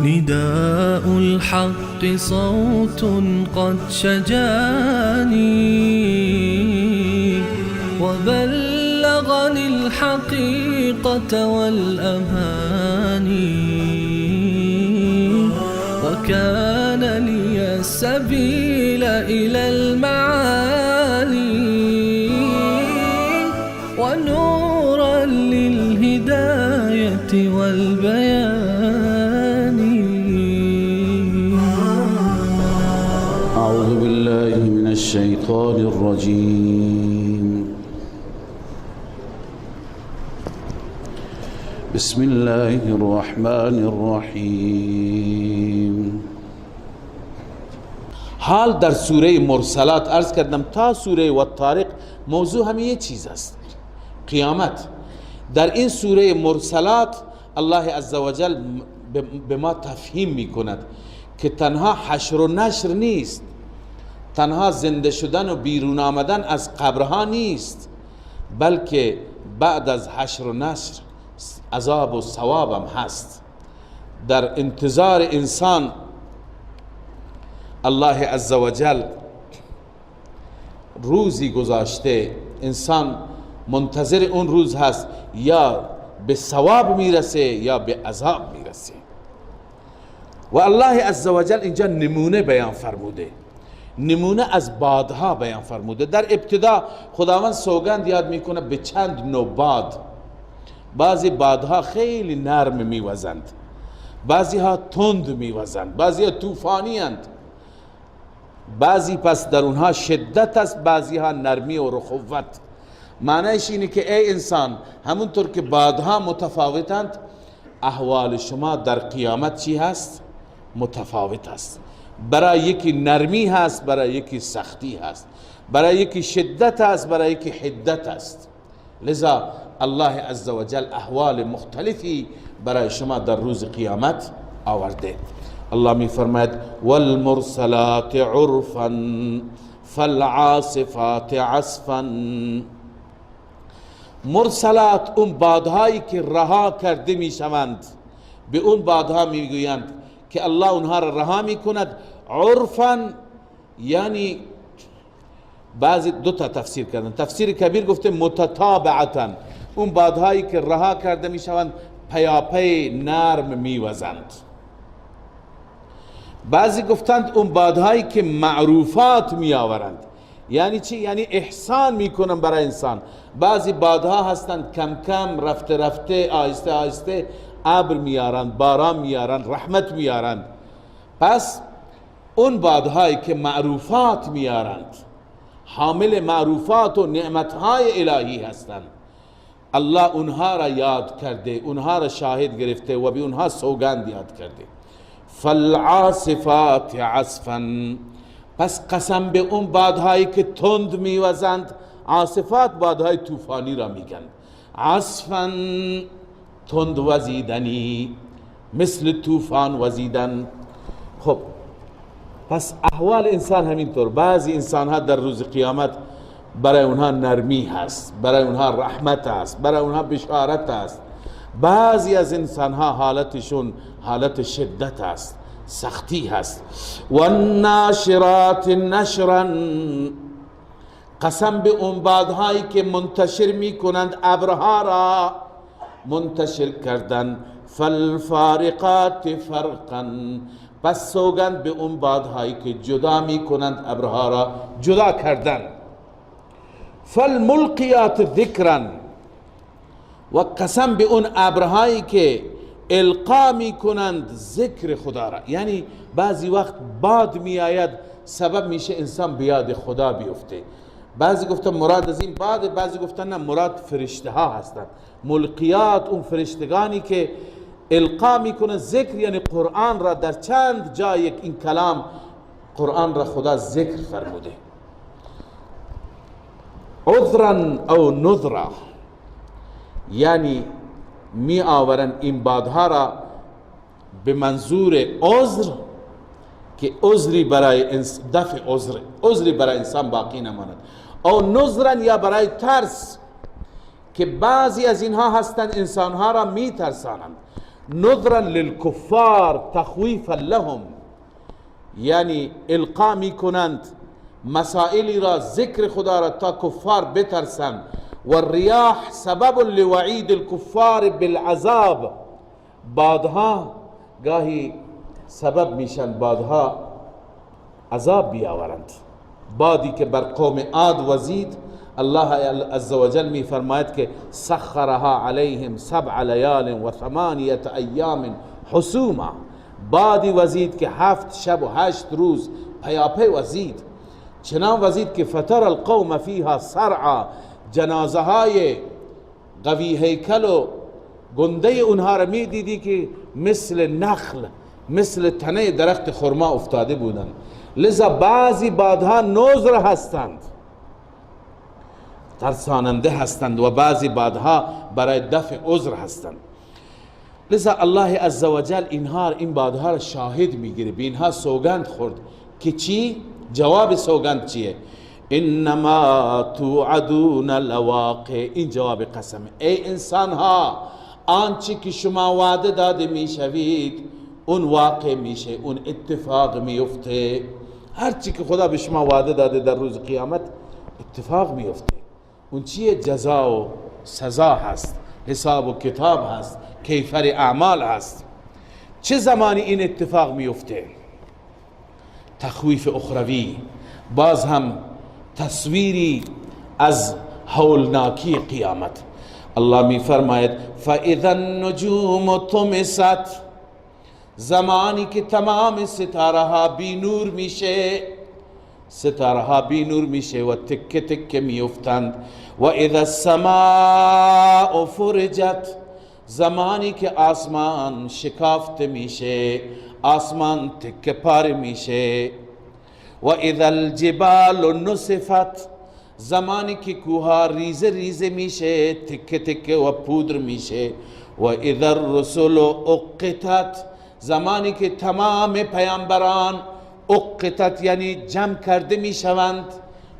نداء الحق صوت قد شجاني وبلغني الحقيقة والأماني وكان لي السبيل إلى المعالي ونورا للهداية والبيان. أعوذ بالله من الشيطان الرجيم. بسم الله الرحمن الرحیم. حال در سوره مرسلات عرض کردم تا سوره و طارق موضوع هم یه چیز است، قیامت. در این سوره مرسلات الله عزوجل به ما تفهیم میکند که تنها حشر و نشر نیست، تنها زنده شدن و بیرون آمدن از قبرها نیست، بلکه بعد از حشر و نشر عذاب و ثواب هم هست. در انتظار انسان الله عزوجل روزی گذاشته، انسان منتظر اون روز هست، یا به ثواب میرسه یا به عذاب میرسه. و الله عزوجل اینجا نمونه بیان فرموده، نمونه از بادها بیان فرموده. در ابتدا خداوند سوگند یاد میکنه به چند نوع باد. بعضی بادها خیلی نرم میوزند، بعضی ها تند میوزند، بعضی ها طوفانی اند، بعضی پس در اونها شدت است، بعضی ها نرمی و رخوت. معنیش اینه که ای انسان، همونطور که بادها متفاوتند، احوال شما در قیامت چی هست؟ متفاوت است. برای یکی نرمی هست، برای یکی سختی هست، برای یکی شدت هست، برای یکی حدت است. لذا الله عزوجل احوال مختلفی برای شما در روز قیامت آورده. الله می فرماید والمرسلات عرفا فالعاصفات عصفا. مرسلات اون بادهایی که رها کرده می شوند، به اون بادها می گویند که الله اونها را رها می کند. عرفا یعنی بعضی دو تا تفسیر کردن. تفسیر کبیر گفته متتابعتا، اون بادهایی که رها کرده می شوند پیاپی نرم می وزند. بعضی گفتند اون بادهایی که معروفات می آورند. یعنی چی؟ یعنی احسان میکنن برای انسان. بعضی بادها هستند کم کم، رفته رفته، آهسته آهسته ابر میارند، باران میارند، رحمت میارند. پس اون بادهایی که معروفات میارند، حامل معروفات و نعمتهای الهی هستند، الله اونها را یاد کرده، اونها را شاهد گرفته و به اونها سوگند یاد کرده. فالعاصفات عصفا. پس قسم به اون بادهایی که تند میوزند. عاصفات بادهای طوفانی را میگن. عصفا تند وزیدنی، مثل طوفان وزیدن. خب پس احوال انسان همینطور. بعضی انسان ها در روز قیامت برای اونها نرمی هست، برای اونها رحمت هست، برای اونها بشارت هست. بعضی از انسان ها حالتشون حالت شدت هست، سختی هست. والناشرات نشرا. قسم به اون بادهایی که منتشر میکنند ابرها را، منتشر کردن. فالفارقات فرقا. پس سوگند به اون بادهایی که جدا میکنند ابرها را، جدا کردن. فالملقیات ذکرا. و قسم به اون ابرهایی که القا میکنند ذکر خدا را. یعنی بعضی وقت باد میآید سبب میشه انسان بیاد خدا بیفته. بعضی گفتن مراد از این باد، بعضی گفتن نه، مراد فرشته ها هستند. ملقیات اون فرشتگانی که القا میکنه ذکر، یعنی قرآن را در چند جای این کلام قرآن را خدا ذکر فرموده. عذرا او نذرا، یعنی می آورن این بادها را به منظور عذر، که عذری برای دفع عذر، عذری برای انسان باقی نماند، او نذرا یا برای ترس، که بعضی از اینها هستند انسانها را می ترسانند. نذرا للکفار تخویفا لهم، یعنی القا می کنند مسائلی را، ذکر خدا را تا کفار بترسند. و الریاح سبب لوعید الکفار بالعذاب، بادها گاهی سبب میشن بادها عذاب بیاورند. بادی که بر قوم عاد وزید، الله عزوجل می فرماید که سخرها علیهم سبع لیال و ثمانیة ایام حسوما، بادی وزید که 7 شب و 8 روز پیاپی وزید، چنان وزید که فتر القوم فیها صرعا، جنازه های قوی هیکل و گنده اونها را می دیدی که مثل نخل، مثل تنه درخت خرما افتاده بودند. لذا بعضی بادها نذر هستند، ترساننده هستند، و بعضی بادها برای دفع عذر هستند. لذا الله عزوجل اینها، این بادها را شاهد میگیره، به اینها سوگند خورد که چی؟ جواب سوگند چیه؟ انما توعدون لواقع. این جواب قسم. ای انسان ها، آنچه که شما وعده داده میشوید اون واقع میشه، اون اتفاق میفته. هرچی که خدا به شما وعده داده در روز قیامت اتفاق میفته. اون چیه؟ جزا و سزا هست، حساب و کتاب هست، کیفر اعمال هست. چه زمانی این اتفاق میفته؟ تخویف اخروی، باز هم تصویری از هولناکی قیامت. الله می فرماید فَإِذَا النُّجُومُ طُمِسَتْ، زمانی که تمام ستاره ها بی نور میشه، ستاره ها بی نور میشه و تکه تکه میافتند. و اذا السماء فرجت، زمانی که آسمان شکافت میشه، آسمان تکه پاره میشه. و اذا الجبال نصفت، زمانی که کوها ریزه ریزه میشه، تکه تکه و پودر میشه. و اذا الرسل اقتت، زمانی که تمام پیامبران اقتت یعنی جمع کرده میشوند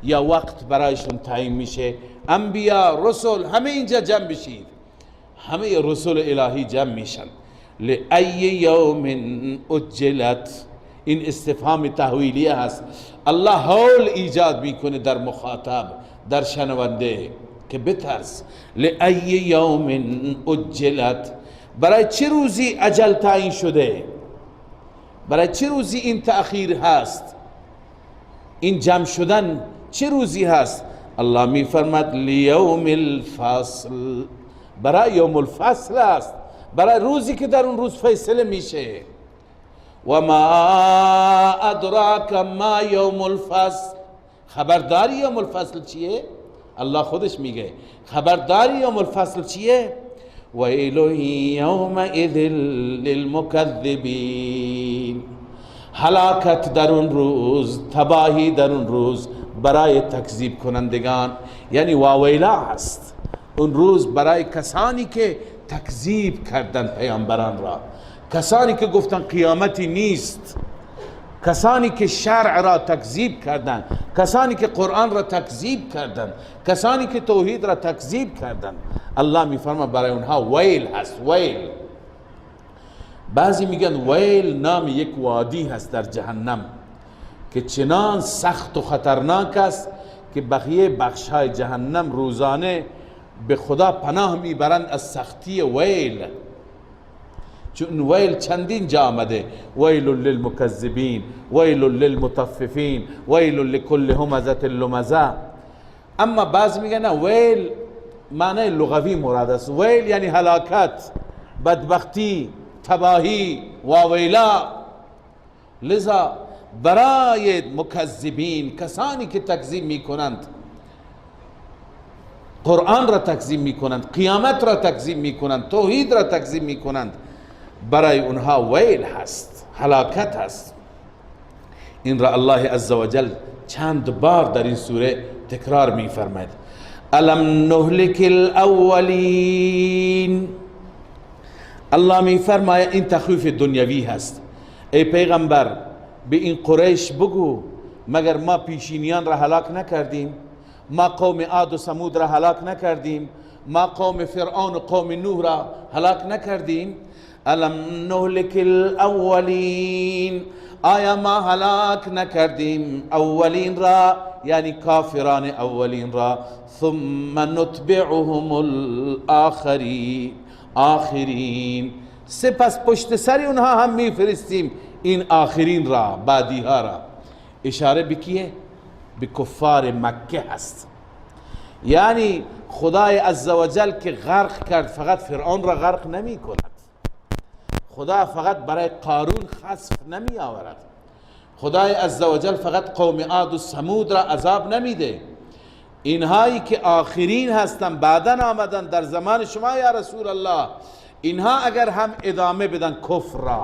یا وقت برایشون تعیین میشه. انبیا، رسول، همه اینجا جمع بشید، همه رسول الهی جمع میشن. لأی یوم اجلت، این استفهام تحویلیه هست. الله حول ایجاد میکنه در مخاطب، در شنونده که بترس. لأی یوم اجلت، برای چه روزی اجل تعیین شده؟ برای چه روزی این تأخیر هست؟ این جمع شدن چه روزی هست؟ الله می فرماد لیوم الفصل، برای یوم الفصل است، برای روزی که در اون روز فیصله میشه. و ما ادراک ما یوم الفصل، خبرداری یوم الفصل چیه؟ الله خودش میگه خبرداری یوم الفصل چیه؟ ویل یومئذ للمکذبین، هلاکت در اون روز، تباهی در اون روز برای تکذیب کنندگان، یعنی واویلا هست اون روز برای کسانی که تکذیب کردن پیامبران را، کسانی که گفتن قیامتی نیست، کسانی که شرع را تکذیب کردند، کسانی که قرآن را تکذیب کردند، کسانی که توحید را تکذیب کردند. الله میفرما برای اونها ویل هست. ویل، بعضی میگن ویل نام یک وادی هست در جهنم که چنان سخت و خطرناک است که بقیه بخش‌های جهنم روزانه به خدا پناه میبرند از سختی ویل، چون ویل چندین جا آمده، ویل للمکذبین، ویل للمطففین، ویل لکل همزة لمزة. اما بعض میگن نه، ویل معنی لغوی مراد است، ویل یعنی هلاکت، بدبختی، تباهی، واویلا. لذا برای مکذبین، کسانی که تکذیب میکنند، قرآن را تکذیب میکنند، قیامت را تکذیب میکنند، توحید را تکذیب میکنند، برای اونها ویل هست، هلاکت هست. این را الله عزوجل چند بار در این سوره تکرار می فرماید. الم نهلک الاولین، الله می فرماید این تخویف دنیوی هست. ای پیغمبر به این قریش بگو مگر ما پیشینیان را هلاک نکردیم؟ ما قوم عاد و ثمود را هلاک نکردیم؟ ما قوم فرعون و قوم نوح را هلاک نکردیم؟ الم نهلک الاولین، آیا ما هلاک نکردیم اولین را، یعنی کافران اولین را؟ ثم نتبعهم الاخرین، آخرین، سپس پشت سر اونها هم میفرستیم این آخرین را، بعدی ها را. اشاره به کیه؟ به کفار مکه هست. یعنی خدای عزوجل که غرق کرد فقط فرعون را غرق نمی کند، خدا فقط برای قارون خسف نمی آورد، خدای عزوجل فقط قوم عاد و ثمود را عذاب نمیده. اینهایی که آخرین هستن، بعدا آمدن در زمان شما یا رسول الله، اینها اگر هم ادامه بدن کفر را،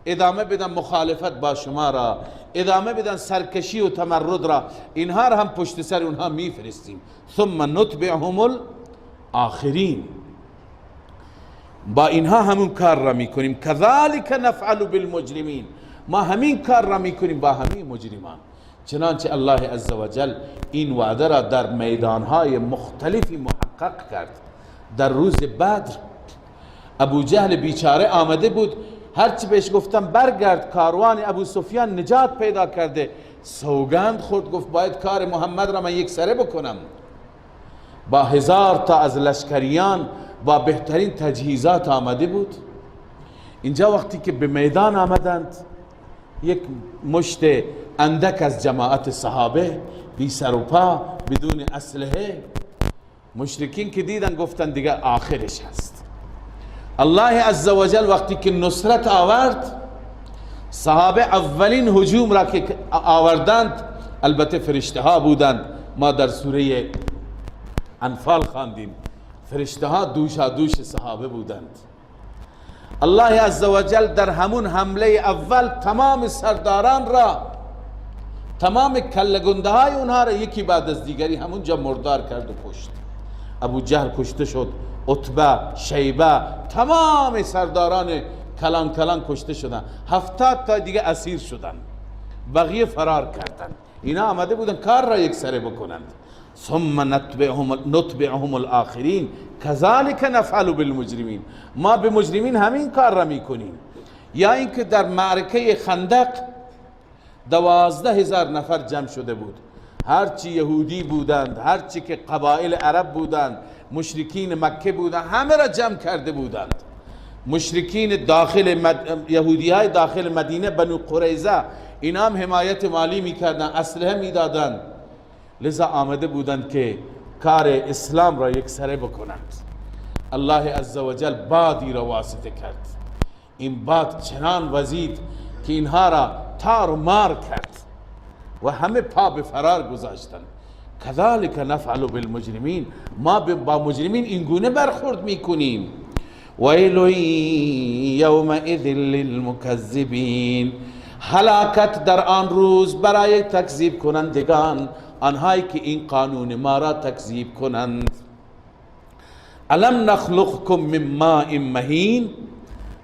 ادامه بدن مخالفت با شما را، ادامه بدن سرکشی و تمرد را، اینها را هم پشت سر اونها میفرستیم. ثم نتبعهم الاخرین، با اینها همون کار را میکنیم. کذالک نفعل بالمجرمین، ما همین کار را میکنیم با همین مجرمان. چنانچه الله عزوجل این وعده را در میدانهای مختلفی محقق کرد. در روز بدر ابو جهل بیچاره آمده بود، هرچی بهش گفتم برگرد، کاروان ابو سفیان نجات پیدا کرده، سوگند خورد، گفت باید کار محمد را من یک سره بکنم. با 1000 تا از لشکریان با بهترین تجهیزات آمده بود. اینجا وقتی که به میدان آمدند، یک مشت اندک از جماعت صحابه بی سر و پا، بدون اسلحه، مشرکین که دیدن گفتن دیگه آخرش هست. الله عزوجل وقتی که نصرت آورد، صحابه اولین هجوم را که آوردند، البته فرشته ها بودند، ما در سوره انفال خواندیم، فرشته ها دوشا دوش صحابه بودند. الله عزوجل در همون حمله اول تمام سرداران را، تمام کلگنده های اونها را یکی بعد از دیگری همونجا مردار کرد و کشت. ابو جهل کشته شد، عتبه، شیبه، تمام سرداران کلان کلان کشته شدن، 70 تا دیگه اسیر شدن، بقیه فرار کردند. اینا آمده بودن کار را یک سره بکنند. ثم نتبعهم الاخرین کذالک نفعل بالمجرمین، ما به مجرمین همین کار را میکنیم. یا اینکه در معرکه خندق 12,000 نفر جمع شده بود، هرچی یهودی بودند، هرچی که قبایل عرب بودند، مشرکین مکه بودند، همه را جمع کرده بودند. مشرکین داخل یهودی های داخل مدینه، بنو قریظه، اینا هم حمایت مالی میکردند، اسلحه میدادند. لذا آمده بودند که کار اسلام را یک سره بکنند. الله عزوجل بادی را واسطه کرد. این باد چنان وزید که اینها را تار و مار کرد و همه پا به فرار گذاشتند. کذالک نفعل بالمجرمین، ما با مجرمین اینگونه برخورد میکنیم. ویل یومئذ للمکذبین، هلاکت در آن روز برای تکذیب کنندگان، آنهایی که این قانون ما را تکذیب کنند. الم نخلقکم من ماء مهین،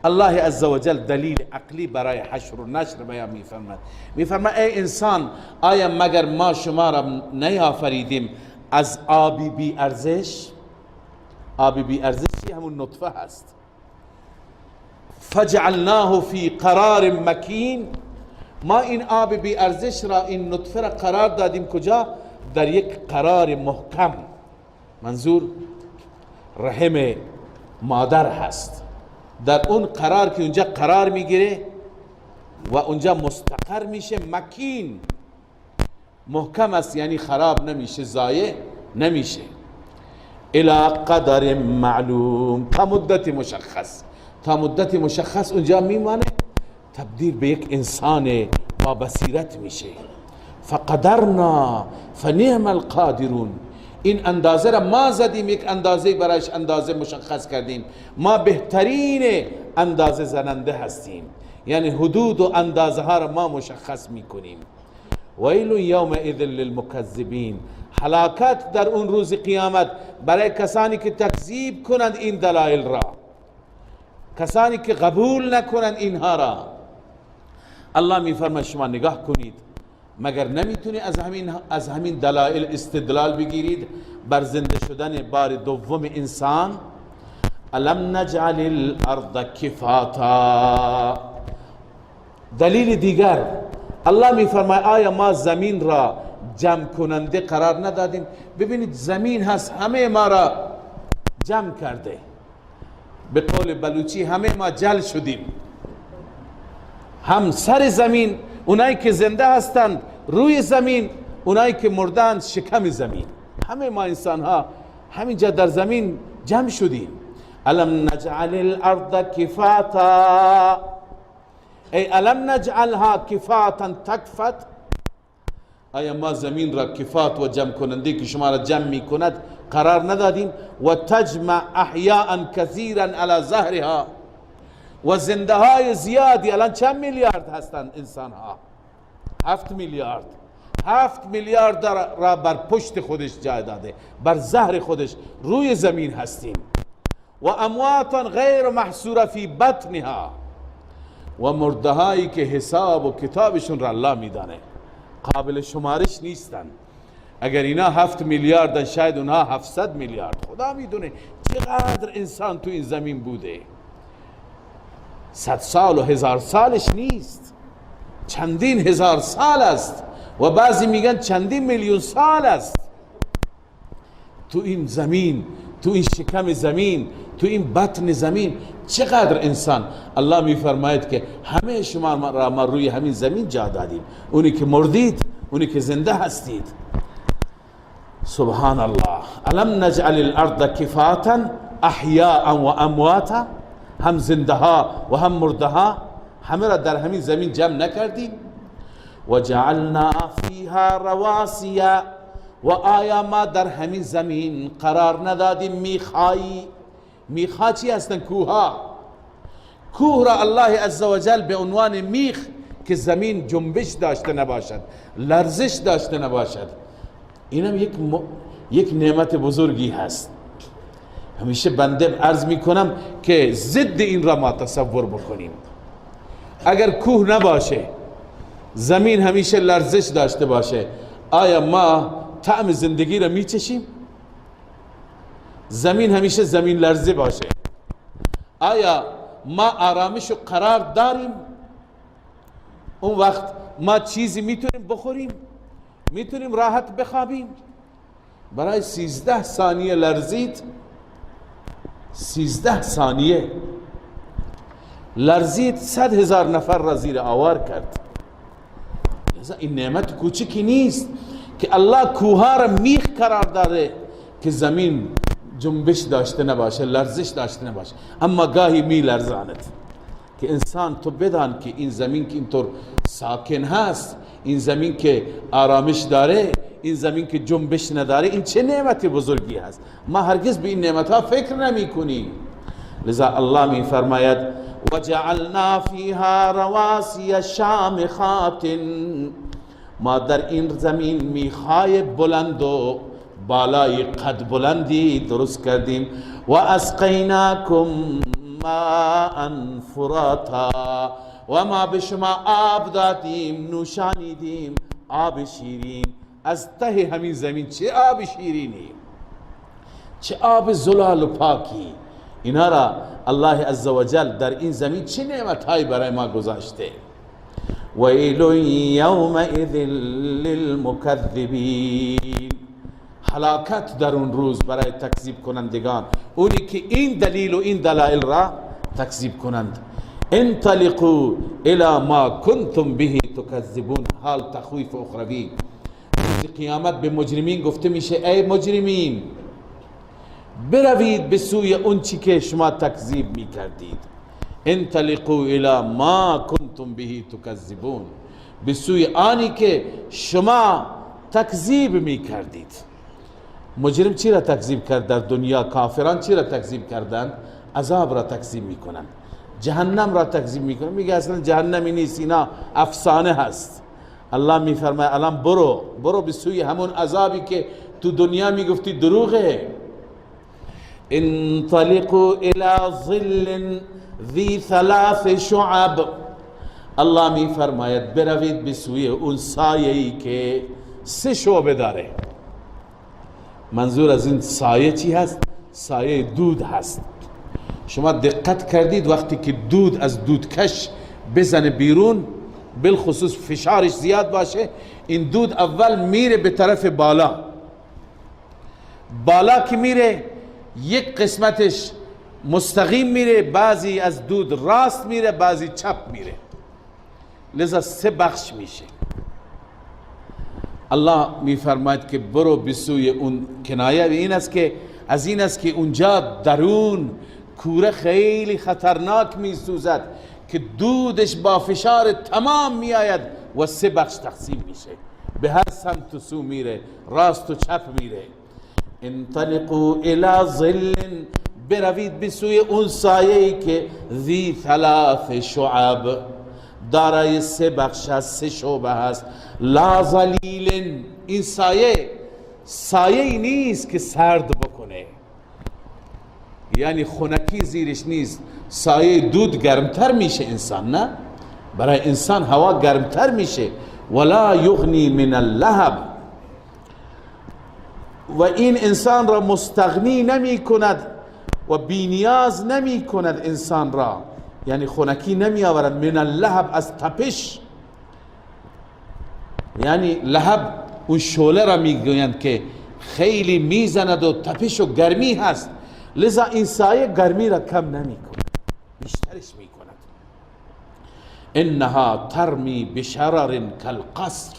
الله عزوجل دلیل عقلی برای حشر و نشر بیان میفرماد. میفرماد ای انسان، آیا مگر ما شما را نیافریدیم از آبی بی ارزش؟ آبی بی ارزشی همون نطفه هست. فجعلناه فی قرار مکین، ما این آب بی ارزش را، این نطفه را قرار دادیم کجا؟ در یک قرار محکم. منظور رحم مادر هست. در اون قرار که اونجا قرار میگیره و اونجا مستقر میشه، مکین، محکم است، یعنی خراب نمیشه، ضایع نمیشه. الى قدر معلوم، تا مدت مشخص، تا مدت مشخص اونجا میمانه، تبدیل به یک انسان با بصیرت میشه. فقدرنا فنعم القادرون، این اندازه را ما زدیم، یک اندازه برایش اندازه مشخص کردیم، ما بهترین اندازه زننده هستیم، یعنی حدود و اندازه ها را ما مشخص میکنیم. ویل یومئذ للمکذبین، هلاکت در اون روز قیامت برای کسانی که تکذیب کنند این دلایل را، کسانی که قبول نکنند اینها را. الله میفرماید شما نگاه کنید، مگر نمیتونی از همین دلایل استدلال بگیرید بر زنده شدن بار دوم انسان؟ الم نجعل الارض کفاتا. دلیل دیگر الله میفرماید آیا ما زمین را جمع کننده قرار ندادیم؟ ببینید زمین هست همه ما را جمع کرده، به قول بلوچی همه ما جل شدیم، هم سر زمین اونایی که زنده هستند روی زمین، اونایی که مردند شکم زمین، همه ما انسان ها همینجا در زمین جمع شدیم. الم نجعل الارض کفاتا، ای الم نجعلها کفاتا تکفت، آیا ما زمین را کفات و جمع کننده که شما را جمع می کند قرار ندادیم؟ و تجمع احیاء کثیرا علی ظهرها، و زنده های زیادی، الان چند میلیارد هستند انسان ها؟ 7 میلیارد. 7 میلیارد را بر پشت خودش جای داده، بر ظهر خودش روی زمین هستیم. و امواتا غیر محصوره فی بطنها، و مرده هایی که حساب و کتابشون را الله میدانه، قابل شمارش نیستن. اگر اینا 7 میلیاردن شاید اونها 700 میلیارد، خدا میدونه چقدر انسان تو این زمین بوده. 100 سال و 1000 سالش نیست، چندین هزار سال است و بعضی میگن چندین میلیون سال است. تو این زمین، تو این شکم زمین، تو این بطن زمین چقدر انسان. الله میفرماید که همه شما را ما روی همین زمین جا دادیم، اونی که مردید، اونی که زنده هستید. سبحان الله. الم نجعل الارض کفاتا احیاء و امواتا، هم زنده ها و هم مرده ها همه را در همین زمین جمع نکردیم؟ و جعلنا فیها رواسی، و آیا ما در همین زمین قرار ندادیم میخایی؟ میخا چی هستن؟ کوها. کوه را الله عزوجل به عنوان میخ که زمین جنبش داشته نباشد، لرزش داشته نباشد، اینم یک نعمت بزرگی هست. همیشه بنده عرض میکنم که ضد این را ما تصور بکنیم. اگر کوه نباشه، زمین همیشه لرزش داشته باشه، آیا ما طعم زندگی را میچشیم؟ زمین همیشه زمین لرزه باشه، آیا ما آرامش و قرار داریم؟ اون وقت ما چیزی میتونیم بخوریم؟ میتونیم راحت بخوابیم؟ برای 13 ثانیه لرزید، 13 ثانیه لرزید، 100,000 نفر را زیر آوار کرد. لذا این نعمت کوچکی نیست که الله کوها را میخ قرار داده که زمین جنبش داشته نباشه، لرزش داشته نباشه، اما گاهی می لرزاند که انسان تو بدان که این زمین که اینطور ساکن هست، این زمین که آرامش داره، این زمین که جنبش نداره، این چه نعمت بزرگی هست. ما هرگز به این نعمت ها فکر نمی کنیم. لذا الله می فرماید وجعلنا فیها رواسی شامخات، ما در این زمین میخای بلند و بالای قد بلندی درست کردیم. و اسقیناکم ماء فراتا، و ما به شما آب دادیم، نوشانیدیم آب شیرین از ته همین زمین. چه آب شیرینی، چه آب زلال و پاکی. اینا را الله عزوجل در این زمین چه نعمتهایی برای ما گذاشته. ویل یومئذ للمکذبین، هلاکت در اون روز برای تکذیب کنندگان، اونی که این دلیل و این دلایل را تکذیب کنند. انطلقوا الى ما کنتم به تکذبون، حال تخویف اخروی. روز قیامت به مجرمین گفته میشه ای مجرمین بروید به سوی اون چی که شما تکذیب میکردید. انطلقوا الى ما کنتم به تکذبون، به سوی آنی که شما تکذیب میکردید. مجرم چی را تکذیب کرد در دنیا؟ کافران چی را تکذیب کردند؟ عذاب را تکذیب میکنند. جهنم را تکذیب میکنه، میگه اصلا جهنمی نیست، اینا افسانه هست. الله میفرماید الان برو به سوی همون عذابی که تو دنیا میگفتی دروغه. انطلقوا الى ظل ذی ثلاث شعب. الله میفرماید بروید به سوی اون سایه‌ای که سه شعبه داره. منظور از این سایه چی هست؟ سایه دود هست. شما دقت کردید وقتی که دود از دودکش بزنه بیرون، بالخصوص فشارش زیاد باشه، این دود اول میره به طرف بالا، بالا که میره یک قسمتش مستقیم میره، بعضی از دود راست میره، بعضی چپ میره، لذا سه بخش میشه. الله میفرماید که برو به سوی اون. کنایه این است که از این است که اونجا درون کوره خیلی خطرناک میسوزد که دودش با فشار تمام میآید و سه بخش تقسیم میشه، به هر سمت و سو میره، راست و چپ میره. انطلقوا الى ظل، بروید به سوی اون سایه‌ای که ذی ثلاث شعب، دارای سه بخش هست، سه شعبه هست. لا ظلیل، این سایه سایه‌ای نیست که سرد بکنه، یعنی خنکی زیرش نیست. سایه دود گرمتر میشه انسان، نه؟ برای انسان هوا گرمتر میشه. ولا یغنی من اللهب، و این انسان را مستغنی نمی کند و بینیاز نمی کند انسان را، یعنی خنکی نمی آورد. من اللهب، از تپش، یعنی لهب اون شعله را میگویند که خیلی میزند و تپش و گرمی هست، لذا این سایه گرمی را کم نمی کند، بیشترش می کند. انها ترمی بشرر کالقصر.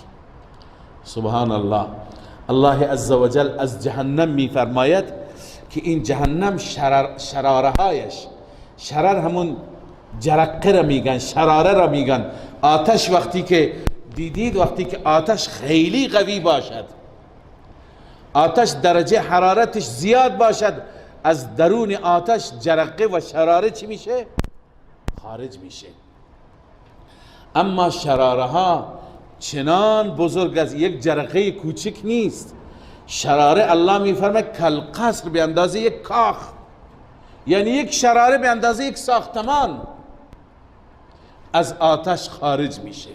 سبحان الله. الله عزوجل از جهنم می فرماید که این جهنم شراره هایش، شرر همون جرقه را میگن، شراره را میگن. آتش وقتی که دیدید، وقتی که آتش خیلی قوی باشد، آتش درجه حرارتش زیاد باشد، از درون آتش جرقه و شراره چی میشه؟ خارج میشه. اما شراره ها چنان بزرگ از یک جرقه کوچک نیست. شراره الله میفرماید کالقصر، به اندازه یک کاخ، یعنی یک شراره به اندازه یک ساختمان از آتش خارج میشه.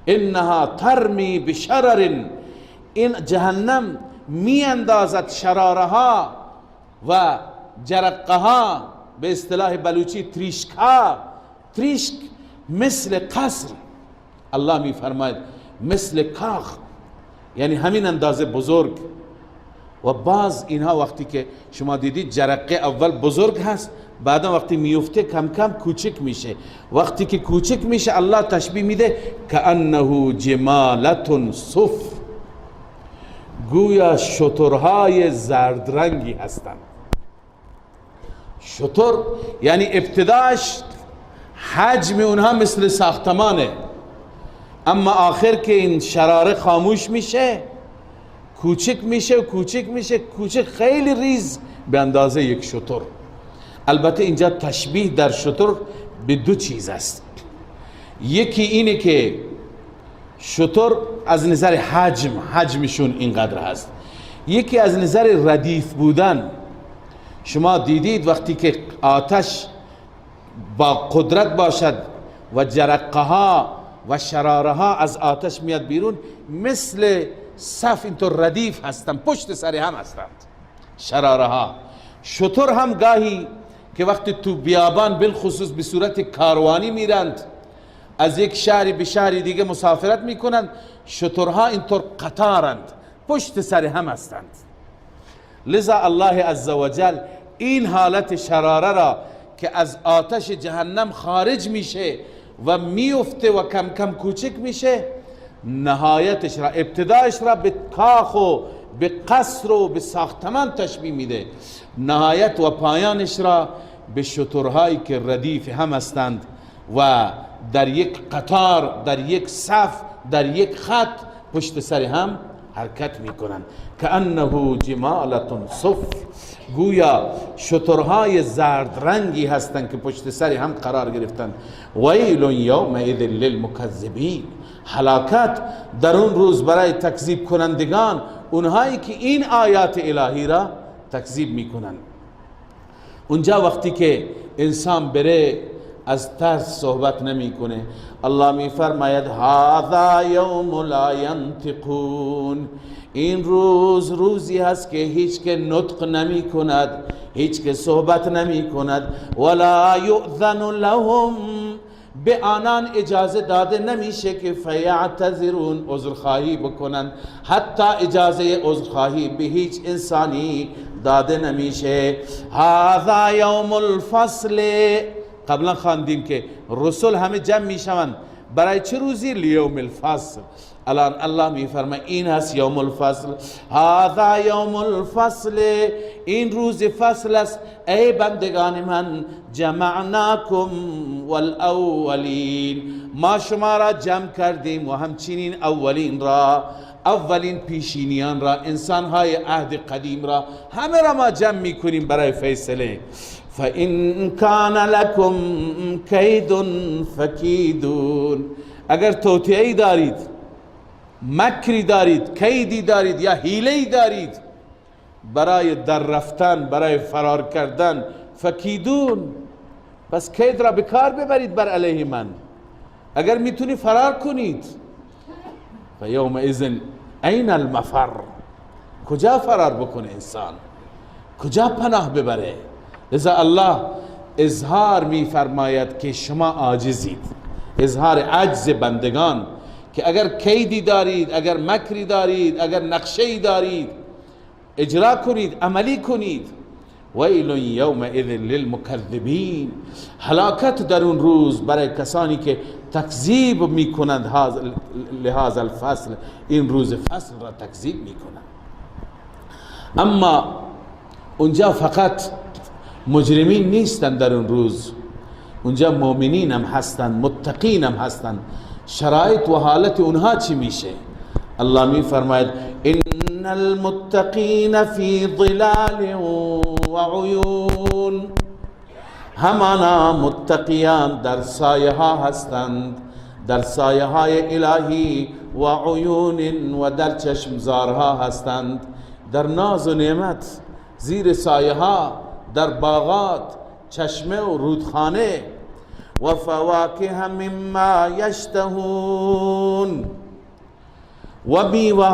انها ترمی بشرر، این جهنم می اندازد شراره ها و جرقه ها، به اصطلاح بلوچی تریشک ها، تریشک مثل قصر. الله می فرماید مثل کاخ، یعنی همین اندازه بزرگ. و باز اینها وقتی که شما دیدید جرقه اول بزرگ هست، بعدا وقتی میفته کم کم کوچک میشه. وقتی که کوچک میشه الله تشبیه میده کأنه جمالة صفر، گویا شترهای زرد رنگی هستند. شتر یعنی ابتداش حجم اونها مثل ساختمانه، اما آخر که این شراره خاموش میشه کوچک میشه و کوچک میشه، کوچک خیلی ریز به اندازه یک شتر. البته اینجا تشبیه در شتر به دو چیز است. یکی اینه که شتر از نظر حجم، حجمشون اینقدر هست. یکی از نظر ردیف بودن. شما دیدید وقتی که آتش با قدرت باشد و جرقه ها و شراره ها از آتش میاد بیرون، مثل صف اینطور ردیف هستند، پشت سر هم هستند شراره ها. شتر هم گاهی که وقتی تو بیابان بالخصوص به صورت کاروانی میرند، از یک شهری به شهر دیگه مسافرت میکنند، شترها اینطور قطارند، پشت سر هم هستند. لذا الله عزوجل این حالت شراره را که از آتش جهنم خارج میشه و میفته و کم کم کوچک میشه، نهایتش را، ابتدایش را به کاخ و به قصر و به ساختمان تشبیه میده، نهایت و پایانش را به شترهایی که ردیف هم هستند و در یک قطار، در یک صف، در یک خط پشت سر هم حرکت میکنند. کأنه جمالة صفر، گویا شترهای زرد رنگی هستند که پشت سر هم قرار گرفتند. ویل یومئذ للمکذبین، هلاکت در اون روز برای تکذیب کنندگان، اونهایی که این آیات الهی را تکذیب میکنند. اونجا وقتی که انسان بره از ترس صحبت نمیکنه. الله میفرماید هذا یوم لا ینطقون، این روز روزی هست که هیچ که نطق نمی کند، هیچ که صحبت نمی کند. ولا یؤذن لهم، به آنان اجازه داده نمیشه که فیعتذرون، عذرخواهی بکنند. حتی اجازه عذرخواهی به هیچ انسانی داده نمیشه. هذا یوم الفصل، قبلا خواندیم که رسول همه جمع میشوند برای چه روزی؟ لیوم الفصل. الان الله میفرماید این هست یوم الفصل. هذا یوم الفصل، این روز فصل است. ای بندگان من، جمعناکم والاولین، ما شما را جمع کردیم و همچنین اولین را، اولین پیشینیان را، انسانهای عهد قدیم را، همه را ما جمع میکنیم برای فیصله. فَإِنْ كَانَ لَكُمْ كَيْدٌ فَكِيدُونِ، اگر توطئه‌ای دارید، مکری دارید، کیدی دارید یا حیله‌ای دارید برای در رفتن، برای فرار کردن، فکیدون، پس کید را به کار ببرید بر علیه من. اگر میتونی فرار کنید. فیومئذ این المفر، کجا فرار بکنه انسان، کجا پناه ببره؟ لذا الله اظهار می فرماید که شما عاجزید، اظهار عجز بندگان که اگر کیدی دارید، اگر مکری دارید، اگر نقشه‌ای دارید، اجرا کنید، عملی کنید. ویل یومئذ للمکذبین، هلاکت در اون روز برای کسانی که تکذیب میکنند لهذا الفصل، این روز فصل را تکذیب میکنند. اما اونجا فقط مجرمین نیستند در اون روز، اونجا مؤمنین هم هستند، متقین هم هستند. شرایط و حالت اونها چی میشه؟ الله می فرماید ان المتقین فی ظلال و عیون، همانا متقیان در سایه ها هستند، در سایه های الهی، و عیون و در چشمزارها هستند، در ناز و نعمت، زیر سایه ها، در باغات، چشمه و رودخانه. و فواکه مما یشتهون، و میوه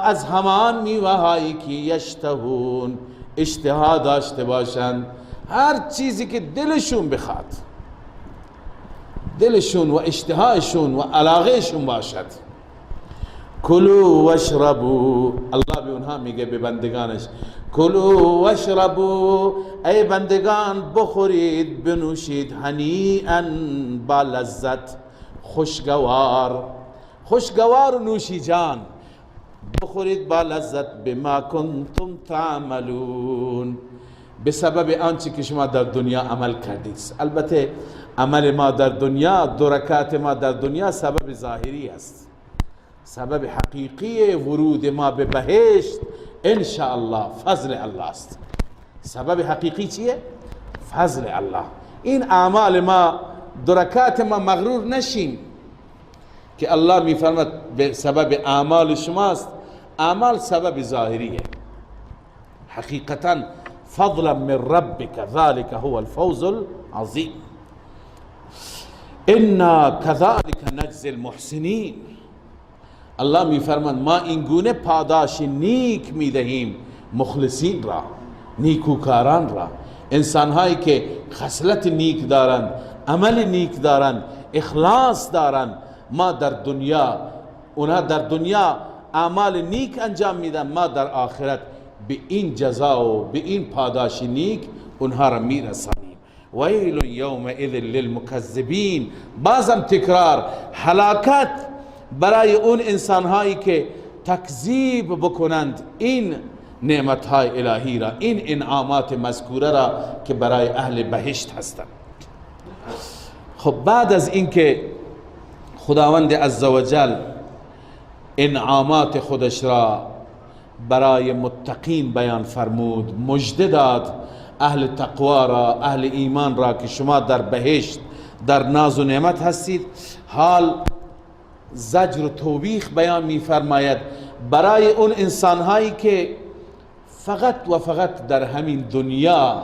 از همان میوه هایی که یشتهون، اشتها داشته باشند، هر چیزی که دلشون بخواد، دلشون و اشتهایشون و علاقهشون باشد. کلوا واشربوا، الله به اونها میگه، به بندگانش، کلوا واشربوا، ای بندگان بخورید بنوشید، هنیئا با لذت، خوشگوار، خوشگوار و نوشی جان، بخورید با لذت، بما کنتم تعملون، به سبب آنچه که شما در دنیا عمل کردید. البته عمل ما در دنیا، دو رکعت ما در دنیا سبب ظاهری است، سبب حقیقی ورود ما به بهشت انشاءالله فضل الله است. سبب حقیقی چیه؟ فضل الله. این اعمال ما، دو رکعت ما، مغرور نشیم که الله میفرماد به سبب اعمال شماست. اعمال سبب ظاهریه، حقیقتا فضلا من ربک ذلك هو الفوز العظیم. انا كذلك نجزی المحسنین، الله میفرماد ما این گونه پاداش نیک میدهیم مخلصین را، نیکوکاران را، انسانهایی که خصلت نیک دارند، عمل نیک دارند، اخلاص دارند. ما در دنیا، اونها در دنیا اعمال نیک انجام میدن، ما در آخرت به این جزا و به این پاداش نیک اونها را میرسانیم. ویل یومئذ للمکذبین، بازم تکرار، هلاکت برای اون انسانهایی که تکذیب بکنند این نعمتهای الهی را، این انعامات مذکوره را که برای اهل بهشت هستند. خب بعد از اینکه خداوند عزوجل انعامات خودش را برای متقین بیان فرمود، مژده داد اهل تقوا را، اهل ایمان را که شما در بهشت در ناز و نعمت هستید. حال زجر و توبیخ بیان می‌فرماید برای اون انسانهایی که فقط و فقط در همین دنیا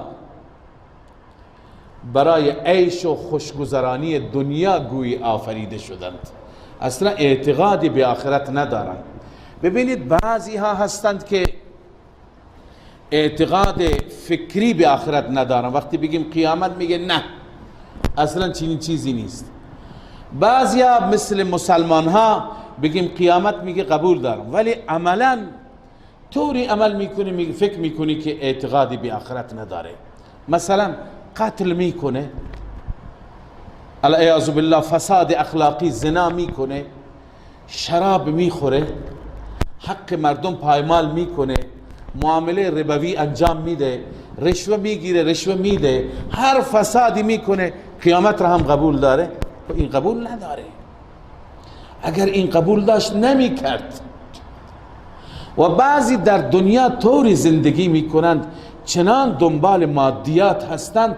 برای عیش و خوشگذرانی دنیا گویی آفریده شدند، اصلا اعتقادی به آخرت ندارند. ببینید بعضی ها هستند که اعتقاد فکری به آخرت ندارند، وقتی بگیم قیامت میگه نه اصلا چنین چیزی نیست. بعضی ها مثل مسلمان ها بگیم قیامت میگه قبول دارم، ولی عملا طوری عمل میکنه، میگه فکر میکنی که اعتقادی به آخرت نداره. مثلا قتل میکنه، العیاذ بالله، فساد اخلاقی، زنا میکنه، شراب میخوره، حق مردم پایمال میکنه، معامله ربوی انجام میده، رشوه میگیره، رشوه میده، هر فسادی میکنه، قیامت را هم قبول داره. این قبول نداره. اگر این قبول داشت نمیکرد. و بعضی در دنیا طوری زندگی میکنند، چنان دنبال مادیات هستند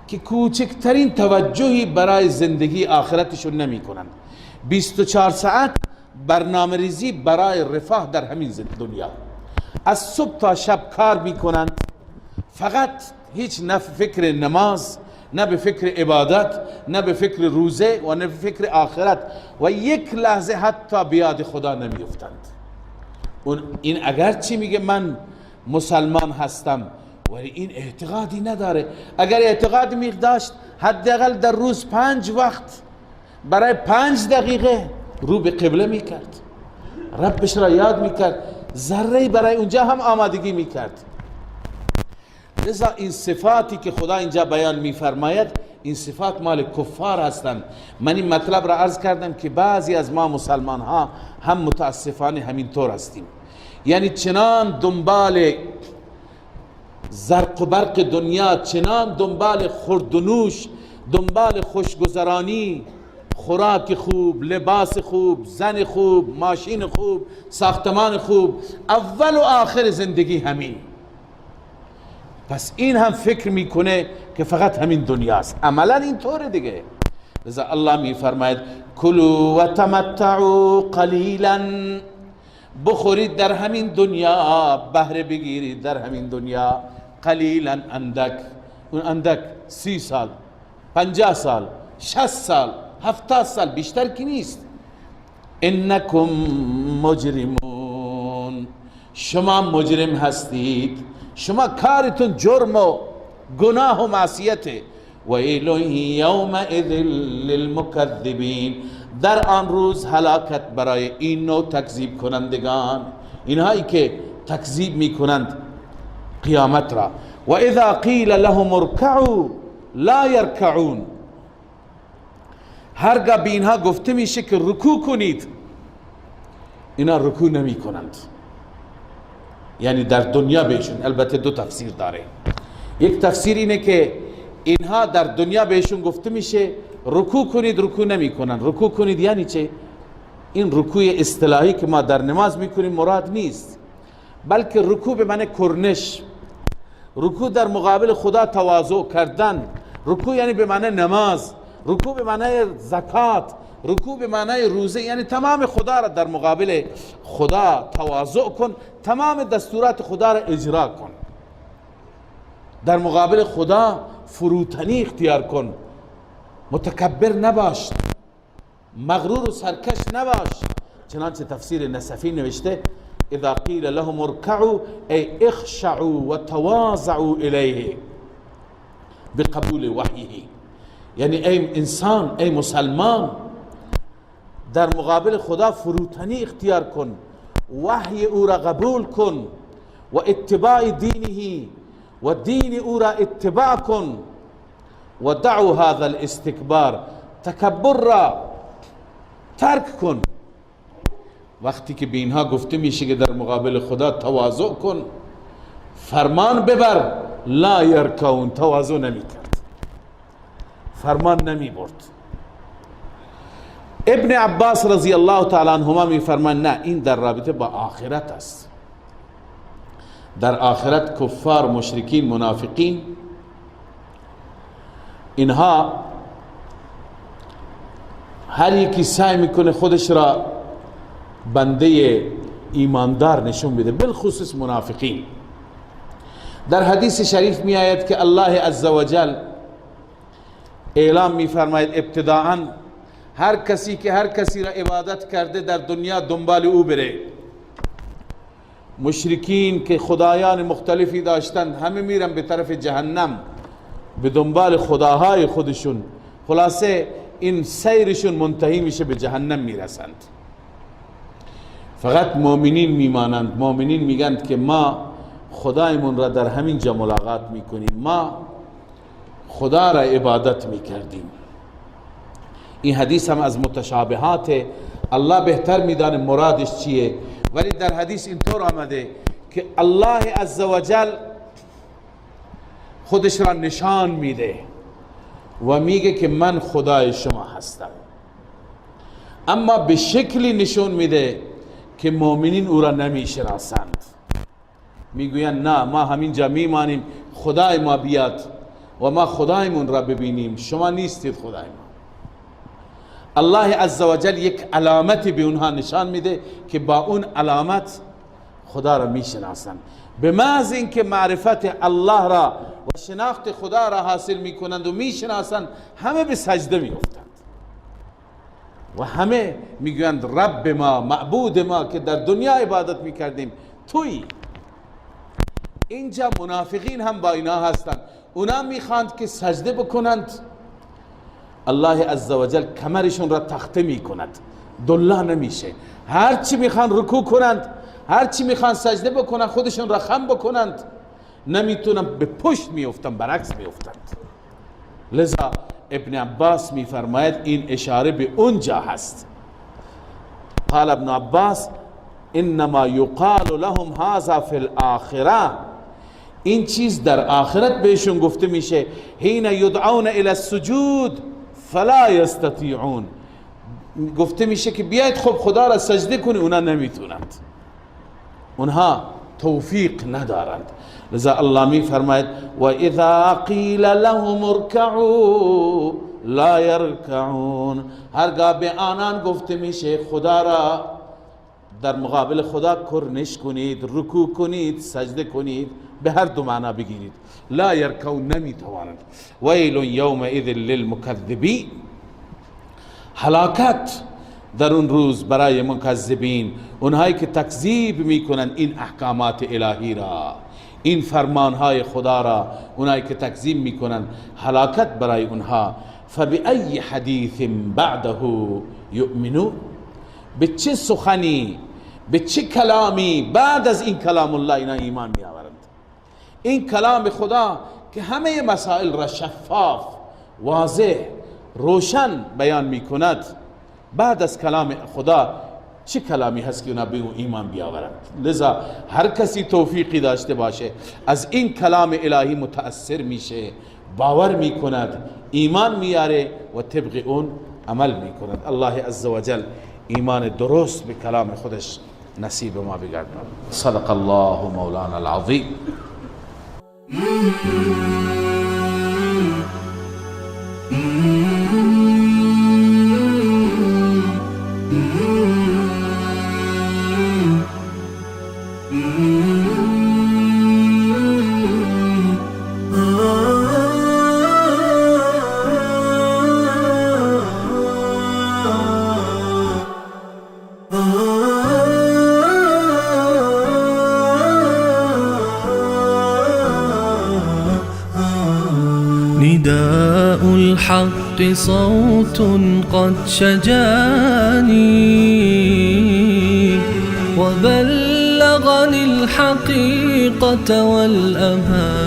که کوچکترین توجهی برای زندگی آخرتشون نمی کنند. 24 ساعت برنامه ریزی برای رفاه در همین دنیا، از صبح تا شب کار میکنند، فقط هیچ نه فکر نماز، نه به فکر عبادت، نه به فکر روزه و نه به فکر آخرت، و یک لحظه حتی بیاد خدا نمیافتند. این اگرچه میگه من مسلمان هستم، ولی این اعتقادی نداره. اگر اعتقاد می داشت حداقل در روز 5 وقت برای 5 دقیقه رو به قبله میکرد، ربش را یاد میکرد، ذره برای اونجا هم آمادگی میکرد. لذا این صفاتی که خدا اینجا بیان میفرماید، این صفات مال کفار هستند. من این مطلب را عرض کردم که بعضی از ما مسلمان ها هم متاسفانه همین طور هستیم، یعنی چنان دنبال زرق و برق دنیا، چنان دنبال خورد و نوش، دنبال خوشگذرانی، خوراک خوب، لباس خوب، زن خوب، ماشین خوب، ساختمان خوب، اول و آخر زندگی همین. پس این هم فکر میکنه که فقط همین دنیاست، عملا این طوره دیگه. لذا الله میفرماید کلوا و تمتعوا قلیلا، بخورید در همین دنیا، بهره بگیرید در همین دنیا، قلیلا اندک. اون اندک 30 سال، 50 سال، 60 سال، 70 سال بیشتر که نیست. انکم مجرمون، شما مجرم هستید، شما کارتون جرم و گناه و معصیته. ویل یومئذ للمکذبین، در آن روز هلاکت برای این نوع تکذیب کنندگان، اینهایی که تکذیب میکنند قیامت را. و اذا قیل لهم ارکعوا لا یرکعون، هرگاه به اینها گفته میشه که رکوع کنید، اینا رکوع نمی کنند. یعنی در دنیا بهشون، البته دو تفسیر داره. یک تفسیر اینه که اینها در دنیا بهشون گفته میشه رکوع کنید، رکوع نمی کنن. رکوع کنید یعنی چه؟ این رکوع اصطلاحی که ما در نماز میکنیم مراد نیست، بلکه رکوع به معنی کرنش، رکوع در مقابل خدا تواضع کردن، رکوع یعنی به معنی نماز، رکوع به معنی زکات، رکوع به معنی روزه، یعنی تمام خدا را در مقابل خدا تواضع کن، تمام دستورات خدا را اجرا کن، در مقابل خدا فروتنی اختیار کن، متکبر نباش، مغرور و سرکش نباش. چنانچه تفسیر نسفی نوشته اذا قیل لهم ارکعوا ای اخشعوا و تواضعوا الیه بقبول وحیه، یعنی ای انسان، ای مسلمان، در مقابل خدا فروتنی اختیار کن، وحی او را قبول کن و اتباع دینه و دین او را اتباع کن. و دعوا هذا الاستکبار، تکبر را ترک کن. وقتی که به اینها گفته میشه که در مقابل خدا تواضع کن، فرمان ببر، لا یرکعون، تواضع نمی کرد، فرمان نمی برد. ابن عباس رضی الله تعالی عنهما میفرمایند نه، این در رابطه با آخرت است. در آخرت کفار، مشرکین، منافقین، اینها هر یکی سعی میکنه خودش را بنده ایماندار نشون بده، بالخصوص منافقین. در حدیث شریف می آید که الله عزوجل اعلام می فرماید ابتداعا هر کسی که هر کسی را عبادت کرده در دنیا دنبال او بره. مشرکین که خدایان مختلفی داشتند همه میرن به طرف جهنم، به دنبال خداهای خودشون. خلاصه این سیرشون منتهی میشه، به جهنم میرسند. فقط مؤمنین میمانند. مؤمنین میگند که ما خدایمون را در همین جا ملاقات میکنیم، ما خدا را عبادت میکردیم. این حدیث هم از متشابهات، الله بهتر میدانه مرادش چیه، ولی در حدیث اینطور آمده که الله عزوجل خودش را نشان میده و میگه که من خدای شما هستم، اما به شکلی نشون میده که مؤمنین او را نمیشناسند. میگویند نه، ما همینجا میمانیم، خدای ما بیاد و ما خدایمون را ببینیم، شما نیستید خدای ما. الله عزوجل یک علامتی به اونها نشان میده که با اون علامت خدا را میشناسند. به محض اینکه معرفت الله را و شناخت خدا را حاصل میکنند و میشناسند، همه به سجده میافتند و همه میگویند رب ما، معبود ما که در دنیا عبادت میکردیم تویی. اینجا منافقین هم با اینا هستند، اونا میخواند که سجده بکنند، الله عزوجل کمرشون را تخته میکند، دلا نمیشه. هرچی میخوان رکوع کنند، هرچی میخوان سجده بکنند، خودشون را خم بکنند، نمیتونن، به پشت میافتند، برعکس میافتند. لذا ابن عباس میفرماید این اشاره به اونجا هست. قال ابن عباس انما یقال لهم هذا فی الاخره، این چیز در آخرت بهشون گفته میشه. حین یدعون الی السجود فلا یستطیعون، گفته میشه که بیاید خب خدا را سجده کنی، اونا نمیتونند، اونها توفیق ندارند. لذا الله می فرماید و اذا قیل لهم ارکعوا لا یرکعون، هرگاه به آنان گفته میشه خدا را در مقابل خدا کرنش کنید، رکوع کنید، سجده کنید، به هر دو معنا بگیرید، لا یرکعون، نمیتوانند. ویل یومئذ للمکذبین، هلاکت در اون روز برای مکذبین، اونهایی که تکذیب میکنند این احکامات الهی را، این فرمانهای خدا را، اونهایی که تکذیب میکنند، هلاکت برای اونها. فبأی حدیث بعده یؤمنون، به چه سخنی، به چه کلامی بعد از این کلام الله اینا ایمان میآورند؟ این کلام خدا که همه مسائل را شفاف، واضح، روشن بیان میکند، بعد از کلام خدا چه کلامی هست که اونا به اون ایمان بیاورند؟ لذا هر کسی توفیقی داشته باشه از این کلام الهی متأثر میشه، باور میکند، ایمان میاره و طبق اون عمل میکند. الله عزوجل ایمان درست به کلام خودش نصیب ما بگرداند. صدق الله مولانا العظیم. نداء الحق صوت قد شجاني وبلغني الحقيقة والأماني،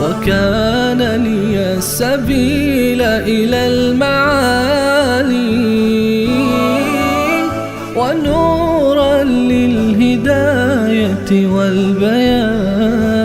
وكان لي السبيل إلى المعالي ونورا للهداية والبيان.